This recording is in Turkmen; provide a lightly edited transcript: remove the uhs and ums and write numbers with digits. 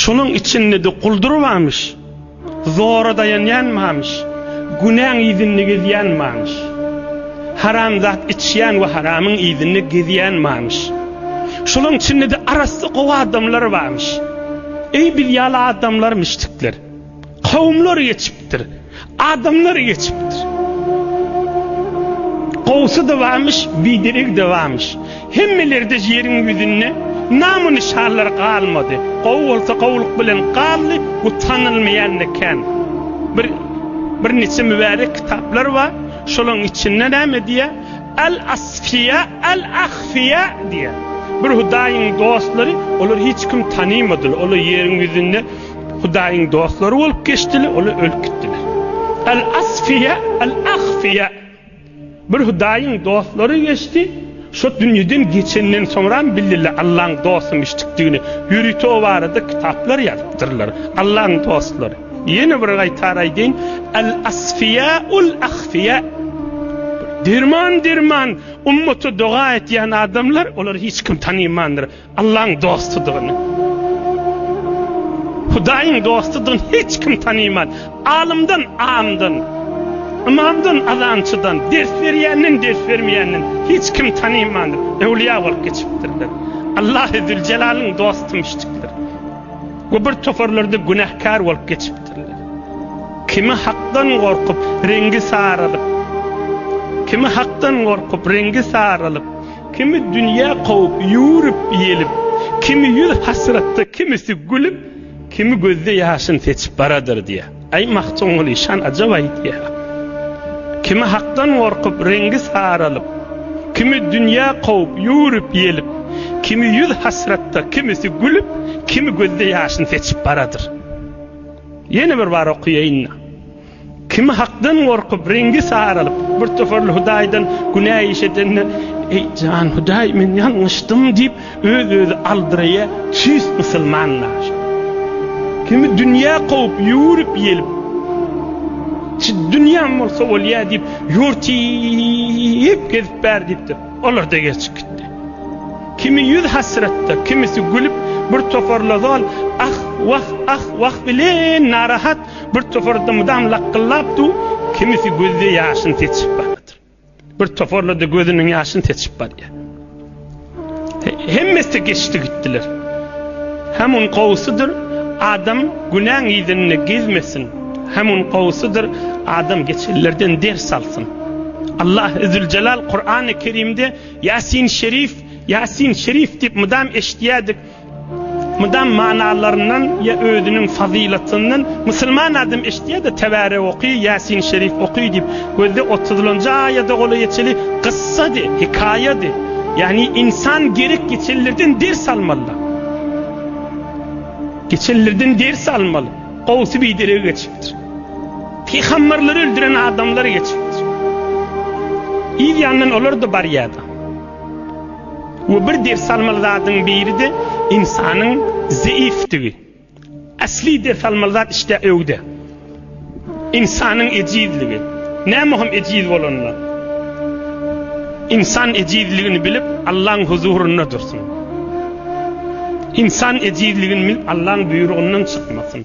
Şolaň içinde-de guldur barmyş, zora daýanýan barmyş, günäň yzynda gezýän barmyş. Haram zat içýän we haramyň yzynda gezýän barmyş. Şolaň içinde-de arassa gowy adamlar barmyş. Eý biz ýaly adamlar müşrikler! Kowumlar geçipdir. Adamlar geçipdir. Gowsy-da barmyş, bideregi-de barmyş. Hemmelerde ýeriň ýüzünde nam-u-nyşanlar galmady. Gowy bolsa gowulyk bilen galdy, bu tanylmaýan-da kän. Bir birniçe mübärek kitaplar bar, şolaryň içinde näme diýýär? Al-asfiýa, al-ahfiýa diýýär. Bir Hudaýyň dostlary, olary hiç kim tanymadylar. Olar ýeriň ýüzünde Hudaýyň dostlary bolup geçdiler, olar ölüp gitdiler. Al-asfiýa, al-ahfiýa. Bir Hudaýyň dostlary geçdi, şo dünýeden geçenden soňram bildiler Allaň dostumyşdikdigini. Ýörite o barada kitaplar ýazypdyrlar. Allaň dostlary. Ýene bir gaýtar aýdaýyn, Al-asfiýa-ul-ahfiýa. Derman-derman ummata doga etýän adamlar, olary hiç kim tanymandyr. Allaň dostudygyny, Hudaýyň dostudygyny hiç kim tanyman, alymdan, amdan, ymamdan, azançydan, ders berýänden, ders bermeýänden hiç kim tanymandyr, öwlüýä bolup geçipdirler. Allahy Züljelalyň dosty müşrikler we bir toparlarda günäkär bolup geçipdirler. Kimi Hakdan gorkup, reňgi saralyp, kimi Hakdan gorkup, reňgi saralyp, Kimi dünýä kowup, ýüwrüp, ýelip, Kimi ýüz hasratda, kimisi gülüp, Kimi gözde ýaşyn seçip baradyr diýýär. Aý, Magtymguly şan ajap aýdýar. Kimi Hakdan gorkup, reňgi saralyp, Kimi dünýä kowup, ýüwrüp, ýelip, Kimi ýüz hasratda, kimisi gülüp, Kimi gözde ýaşyn seçip baradyr. Ýene bir bar okaýaýyn-da. Kimi Hakdan gorkup, reňgi saralyp, bir toparly Hudaýdan günä iş edende, Eý, jan Hudaý, men ýalňyşdym diýip, öz-özi aldyraýar, tüýs musulman naşy. Kimi dünýä kowup, ýüwrüp-ýelip, Çi dünýäm bolsa bolýar diýip, ýortyp gezip bär diýipdir. Olar-da geçip gitdi. Kimi ýüz hasratda, kimisi gülüp, bir toparly zol ah, wah, ah, wah bilen narahat, Bir toparda mydam lakgyllap dur, kimisi gözde ýaşyny seçip barýar. Bir toparlarda gözüniň ýaşyny seçip barýar. Hemmesi geçdi gitdiler. Hem on gowusydyr, adam günäň yzynda gezmesin. Hem on gowusydyr, adam geçenlerden ders alsyn. Allah Zülcelal Kur'an-ı Kerimde Yasin Şerif, Yasin Şerif diýip mydam eşidýärdik. Mydam manalaryndan ýa özüniň fazylatyndan musulman adam eşidýär-de Tebärek oky, Ýasin Şerif oky diýip, gözde otuzlanjy aýada golaý geçeli kyssady, hekaýady. Ýagny ynsan gerek geçenlerden ders almalyda. Geçenlerden ders almaly. Gowusy biderege geçipdir. Pygamberleri öldüren adamlar geçipdir. Yz ýandan olar-da barýar-da. We bir ders almaly zadyň biri-de ynsanyň zeifdigi. Asli ders almaly zat işte öwde. Ynsanyň ejizligi. Näme hem ejiz bolanda? Ynsan ejizligini bilip Allaň huzurynda dursun. Ynsan ejizligini bilip Allaň buýrugyndan çykmasyn.